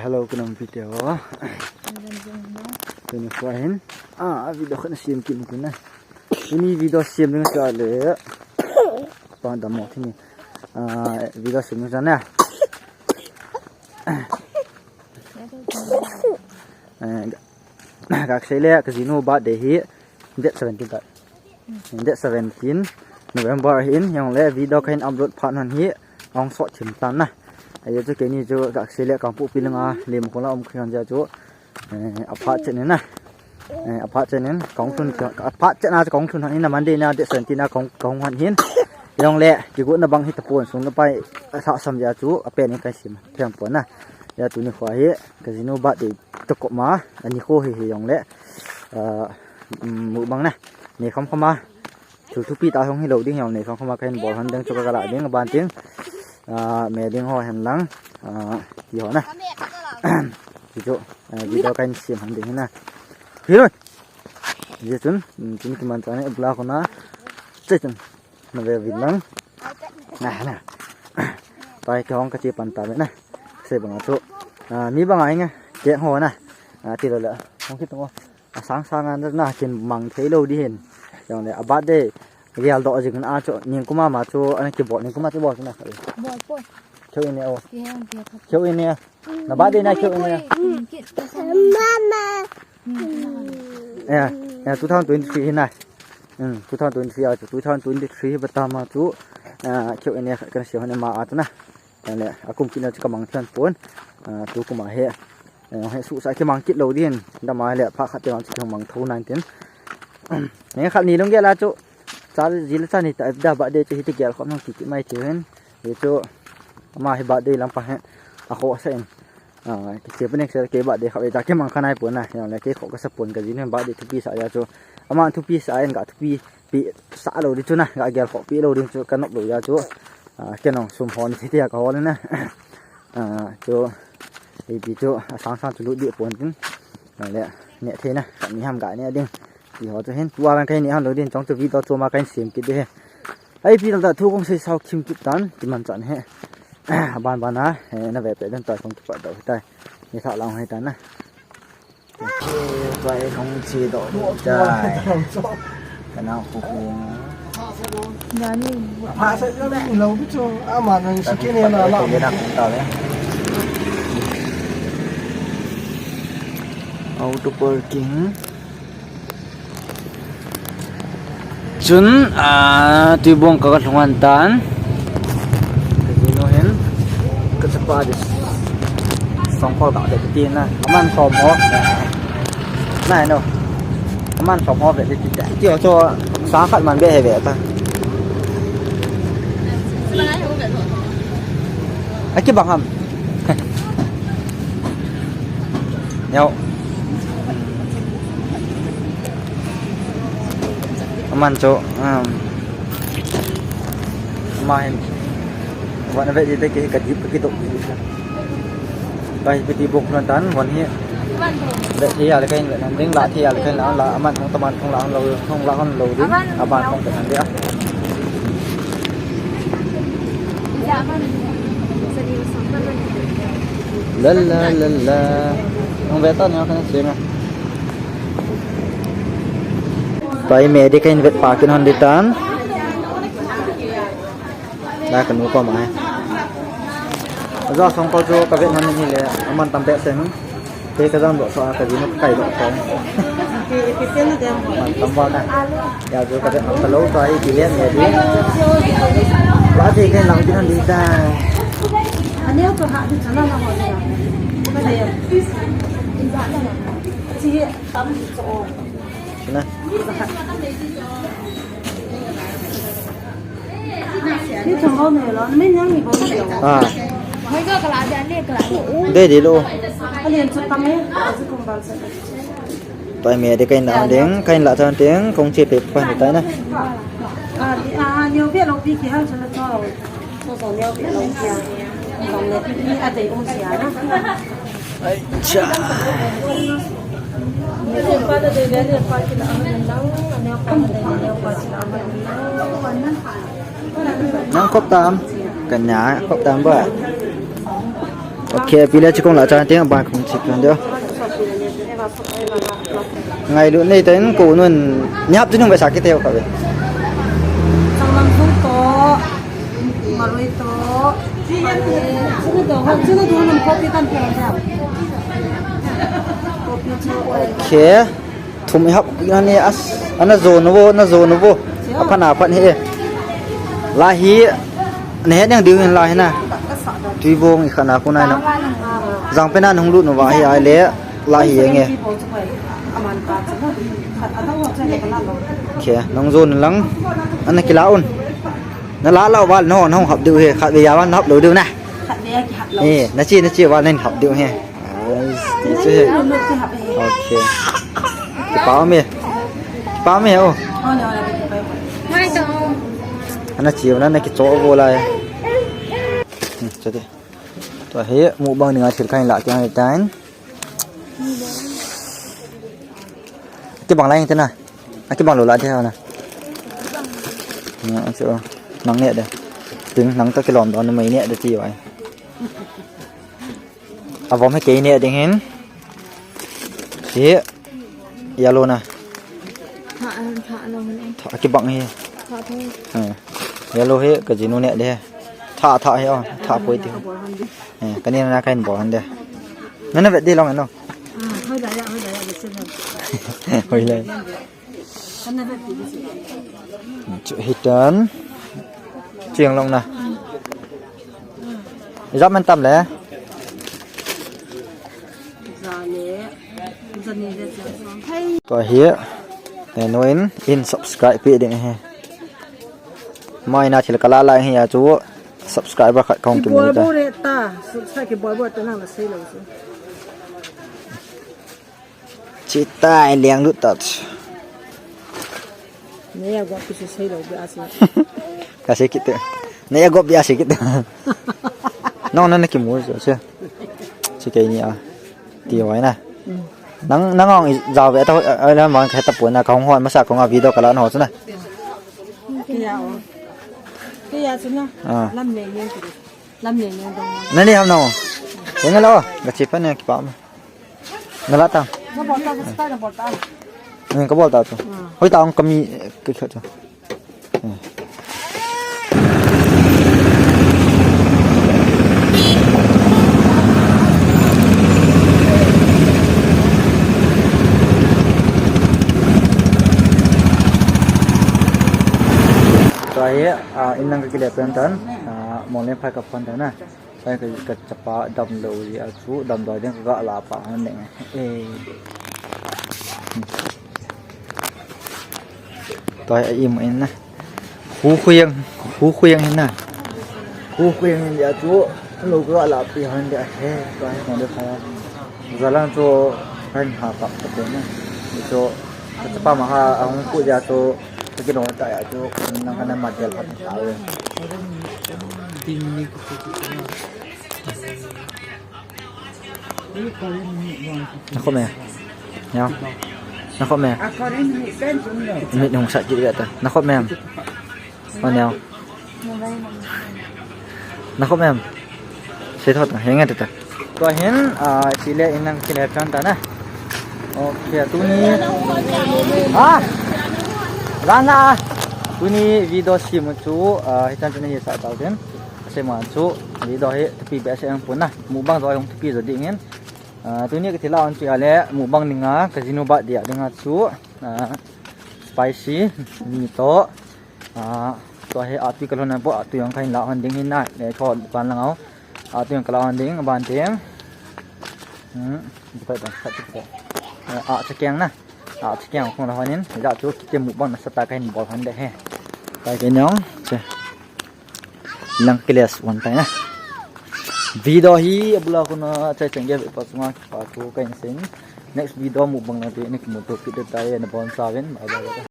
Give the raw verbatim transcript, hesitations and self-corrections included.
Hello, ka nam video. Tuni kho hin. Ah, video khat na siam kit ning tin na. Tuni video siam ding chu le. Pa dam mo thini. Ah, video siam ding chu na. Eh, ka, ka sei le ka jinu birthday hi date seventeen ta. Date seventeen November hin, jong le video kahin upload phat nan hi ahung sot thim tan na. Ahi chu keini chu ka sei le Kangpokpi langa lim khola um khian ja chu, eh, aphat chen na. Eh, aphat chen in kahung thun, aphat chen a kahung thun han in, Monday na date seventeen na kahung, kahung han hin. Jong le kigot na bang hi tapon sung na pai sa sam ja chu apen in kai sim thiam pon na. Ja tuni kho hi ka jinu birthday to kop ma, ani kho hi hi jong le, ah, um, mu bang na. Ni kham kham a. Thu thupi ta hung hi lo ding jong ni kham kham a kahin bol han ding chu ka la ding ban ting. Ah, me ding ho hen lang. Ah, ti ho na. Ti chu, ah, video kahin siam han ding na. Hi lo. Ji chun, um, chun ki man cha ne bla ko na. Che chun. Na ve vin lang. Na, na. Pai ke hong ka chi pan ta ve na. Se bang chu. Ah, mi bang ai nge. Ke ho na. Ah, ti lo le. Hong ki to. Asang sang an na kin mang thei lo di hin. Jong le a birthday. Gel do jing a chu. Ning kuma ma chu. Ana ki bol ning kuma chu bol chu na. Bol po. Keu in ne o. Keu in ne. Na birthday na keu in ne. Mama. Eh, eh, two thousand twenty-three hi na. Hmm, two thousand twenty-three a chu, two thousand twenty-three hi bata ma chu, ah, keu in ne khat kana siam hon ma a chu na. Ane, akum kit na chu ka mang thian pon. Ah, tu kuma hi. Eh, hi su sa ki mang kit lo din. Da ma le pha khat te mang chu ki mang tho nan tin. Ne khat ni long gel a chu. Cha ji le cha ni ta da birthday chu hi ti gel khom nang ki ki mai ti hin. Hi chu ama hi birthday lam pa hi. A kho sa in. Ah, ki che pa nek sa ke birthday kha ve ta ki mang kha nai pon na. Ya le ke kho ka sa pon ka ji ne birthday thupi sa ya chu. Ama thupi sa in ka thupi pi sa lo di chu na. Ka gel kho pi lo di chu ka nop lo ya chu. Ah, ke nong sum hon si ti ya ka hon na. Ah, chu, ei pi chu, a sang sang chu lut di pon tin. Ah, le, ne thei na, ka ni ham ka ne ding. Ti ho chu hin, tua kan kai ni ham lo din, chong chu video chu ma kan sim kit di he. Ei pi ta thu kong sei sao kim kit tan, ti man chan he. A ban ban a, eh, na ve pe den ta kong ki pa do tai. Ni tha lang he ta na. Tua e kong chi do tai. Ka nao khu khu. Pha sa jong lo bu chu. Ama nang si ke ne na la. Auto parking. Chun, ah, tui bong ka, ka lhung an tan. Ka jinu hin, ka chapa di. Songkhol ka de ti na. Aman som ho. Nai no. Aman som ho ve ti ta. Ti o cho sa khat man ve he ve ta. A ki bang ham. Neo. Aman chu, um, ama hin. Wan ve di te ki ka dip ki dok. Bai piti bok nan tan wan hi. Ve thei a le kahin ve nan ding la thei a le kahin la la aman hong taman hong la hong lo hong la hong lo ding. Aban hong kan dia. La la la la. Hong ve ta ne kan sing a. Pai me di kahin vet pa kin hon di tan. Na ka nu ko ma he. Ajo song ko jo ka vet hon ni le, aman tam pe sen. Te ka jam do so a ka jinu kai do so. Ki, ki sen na dem. Man tam ba na. Ya jo ka vet hon ka lo so ai ki le me di. Ba te ka lang jin hon di ta. Ani ko ha di chana na ho na. Ka de. Chi tam so. Na. Ni chang ho ne lo, ni nyang ni bo ni lo. Ah. Hoi ka kala ja le kala. De de lo. A lian chu tam e, a chu kum bal sa. Pai me de kahin la ding, kahin la chan ding, kong che pe pa ni tai na. Ah, di, ah, ni o pe lo pi ki hal chu la cho. Cho cho ni o pe lo ki a. Dong le ni a dei um sia na. Acha. Nang khop tam? Ka nia khop tam ba? Ok, pi le chikong la chan teng ba kong chik kan dia. Ngailut nei ten ko nun ni hap tu nung ba sa kit teu ka be. Changlang sung to, marui to. Chuna do, chuna do nam kopi kan pe ja. Kopi chu. Ok. Thum i hap na ni as, ana jo nu vo, na jo nu vo. Aphan aphan he. La hi, na he nang diu hin la hi na. Tui vong i khana ku na na. Jang pe na nung lu nu va hi ai le, la hi nge. Khe, nang jo nu lang. Ana kila un. Na la la va no, no hap diu he, khat ve ya va hap lo diu na. Khat ve ya ki hap lo. Eh, na chi, na chi va nen hap diu he. Nice, teacher. Okay. Kipa me. Kipa me, oh. Ana chiu na, na kicho vo lai. Hmm, chate. Tua hi mukbang dinga thil kahin la tiang hitan. Kibang lai te na. Akibang lou la te na. Nang ne de. Tin nang to kilom don mai ne de ti vai. Avom hi kei ne ding hin. Hi yellow na. Tha, tha lo ne. Tha kibang hi. Tha tho. Eh. Yellow hi ka jinu ne de. Tha, tha hi, oh, tha poi ti. Ka bol han de. Eh, ka ni na ka in bol han de. Na na vet di long no. Ah, hoi la ya, hoi la ya, vet se na. Hoi la. Chu hitan. Chiang long na. Ijat man tam le. Tua hi. Eh, noin in subscribe pi ding hi. Mai na thil kala lai hi a chu subscriber khat kong ki mu ta. Bol bol re ta. Subscribe ki bol bol ta nang la sei lo chu. Chitai liang lut tat. Nei a gop pi sei lo bia si. Ka sei kit. Nei a gop bia sei kit. Nong nang na kimu so se. Si kei ni a. Ti wai na. Nang nang ong i ja ve ta a la mang khe ta pu na ka hong hon masa kong a video ka la no chu na. Kei a o. Kei a chu na. Ah. Lam nei nei chu. Lam nei nei dong. Na ni ham no. Eng lo. Ga chi pa ne ki pa ma. Na la ta. Na bol ta, na bol ta. Ni ka bol ta tu. Hoi ta ong kami ke kha tu. Tua hi, ah, in nang ka kile pen tan, ah, mol ne phai ka phon tan na. Tua hi ka, ka chapa damlou ji a chu, damlou ding ka ga la pa han ding. Eh. Tua hi a im in na. Khu khuyang, khu khuyang hin na. Khu khuyang hin dia chu, lo ka ga la pi han dia he, tua hi kong de pha. Jalan chu kan ha pa pa te na. Ni chu, ka chapa ma ha, a hung ku dia chu, ka ki no ta ya chu, nang ka na ma del pa ta. Na khop me. Neo. Na khop me. Mit hung sat kit ve ta. Na khop me. O neo. Na khop me. Sei thot ta. Henge ta. Tua hin, ah, chile in nang kile chan ta na. Okay, tuni. Ah. Lana. Tuni video si mu chu, ah, hitan tuni hi sa tau den. Asei ma chu, video hi thupi behseh ang pon na. Mukbang jo hung thupi jo ding in. Ah, tuni ka thil la on chu a le, mukbang dinga, ka jinu birthday a dinga chu, ah, spicy, mi to, ah, tua hi a tui ka lhon na po, a tui ang ka hin la hon ding hin na, le tho dukan lang au. A tui ang ka la hon ding, ban teng. Hmm, dukai ban, khat tu ko. Ah, a chakeng na. A chakeng kong la hon in, ja chu kiti mukbang nasatah ka hin bol hon de he. Kai ke nyong, che. Lang kiles one time na. Video hi abula ko na chai chang ge pa sunga pa ko kain sin. Next video mukbang na te ni kimu to kit ta ye na bon sa ven. Bye bye.